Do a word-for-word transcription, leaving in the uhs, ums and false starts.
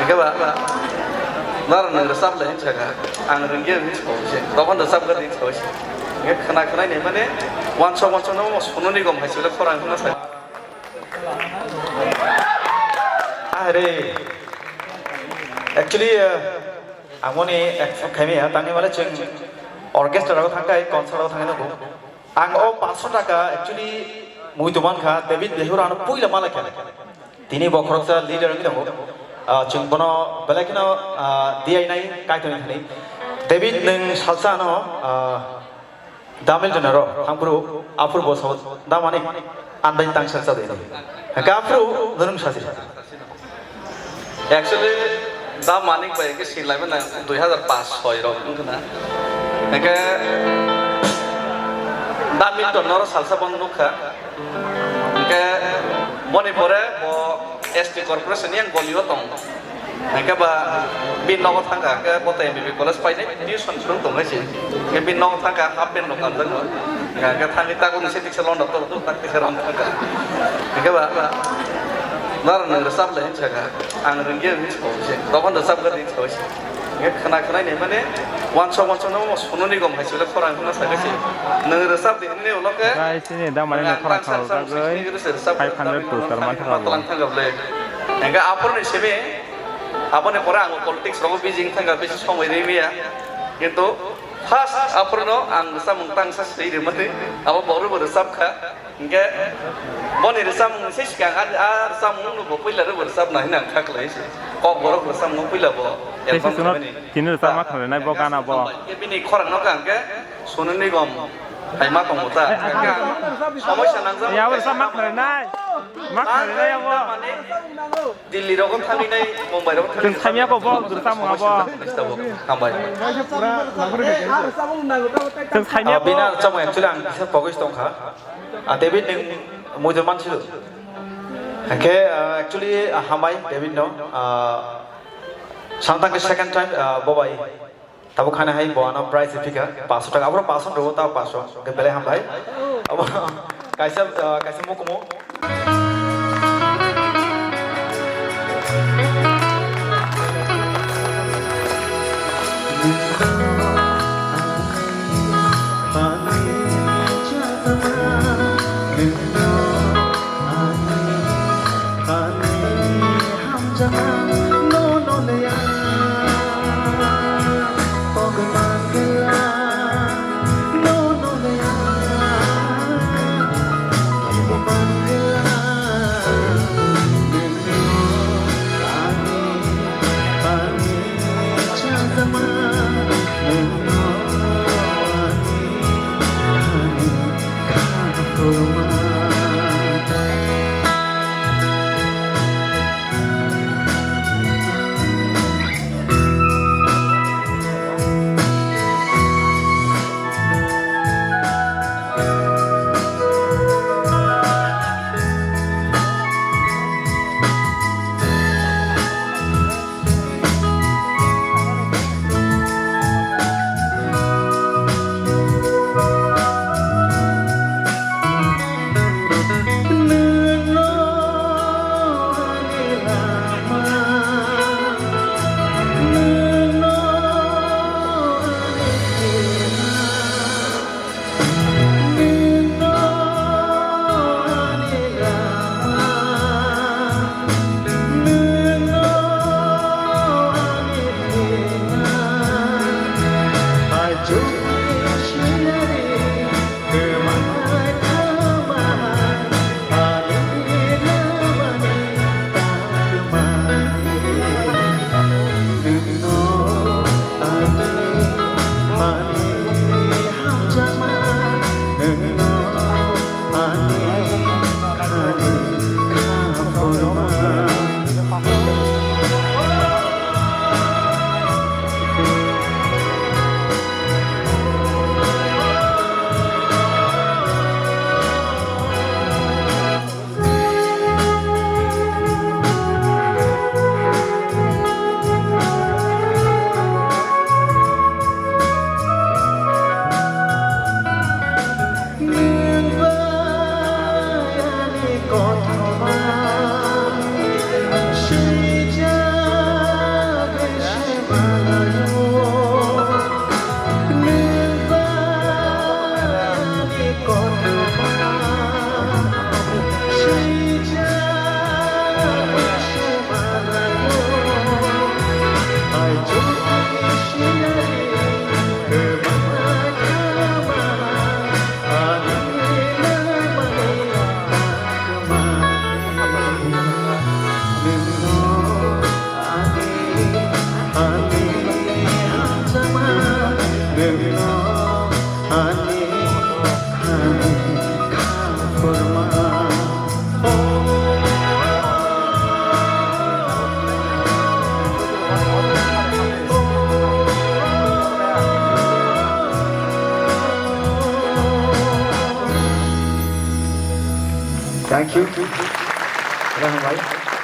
Khe ba, naro nwng rwchap le hinsa kha, ang rwngya hinsa kha se, tokon rwchap gari hinsa kha se. Nge khna khna ni mane, wansa wansa no mo sono ni gom hai se le khorang hwnna sa. Are, actually, uh, ang moni expect khaimi ya, tangni male chwng orchestra ro thangkai, concert ro thangkai no. Ang o paanch sho taka actually mui tuman kha, David Behura ano puila malai kha. Tini bo khoroksa leader wngwi tongo. Ah, chwng bono belai kheno, ah, D I nai kaitor wngwi thani. David nwng salsa ano, ah, Damil Jonaro thangphuru aphuru bo sao damani andai tang salsa de. Haka aphuru nurung sasi. Actually, da Manik bai ke sinlai mana dui hazar pas soi rok wngkha na. Hake da Milton noro salsa bon nukha. Hake boni pore bo S T corporation yang golio tong. Hake ba bin nogo thangka, hake bo to M B B college painai tuition phwrwng tong hai se. Hake bin nogo thangka half pant rok kanjak no. Hake thangwi tago nise tiksa londa to to tak tiksa rom thangka. Hake ba naro nang rwchap le hinsa kha. Ang rwngya hinwi sao se, tokon rwchap gari hinwi sao se. Nge khna khna ni mane, wansa wansa no sono ni gom hai se le khorang hwnna sa se. Nwng rwchap di hinwi ulo khe. Guys, ini da mane ang khorang tang khorang sa sa jagwi sini gari se rwchap five hundred rwchap pushkar rwchap man thang thang le. Nge aphuru ni simi, aboni pore ang politics rogo busy wng thangka, bisi somoi rimiya. Kintu first aphuru no ang rwchapmung tang sa swi rimani, abo borok bo rwchap kha. Hingke boni rwchapmung se sikang a, a rwchapmung no bo puila rw bo rwchapna hino ang kha khlai se. Kok borok rwchapmung puila bo. Tei se album chwngno khaimani. Tini rwchapma khlainai bo gana bo. Hingke bini khorang no kha hingke Sonu Nigam hai ma tongo ta. Hingke ang somoi sa nangjak. Ya bo rwchapma khlainai. Ma khlainai ya bo. Delhi rogo thangwi nai, Mumbai rogo thangwi. Chwng saimya ko bo, rwchapmung abo. Hambai. Chwng saimya ko. Bini rwchapmung actually ang kisa pogwi tongkha. Ah, David nwng mujurman silo. Hingke, ah, actually, ah, hambai David no, ah, samtang ke second time, ah, bobai. Tabuk khana hai bo ano prize phika paanch sho taka. Abro paanch sho rwo ta paanch sho. Hingke belai hambai. Abo kaisa, ah, kaisa mukumu. Thank you. Hambai.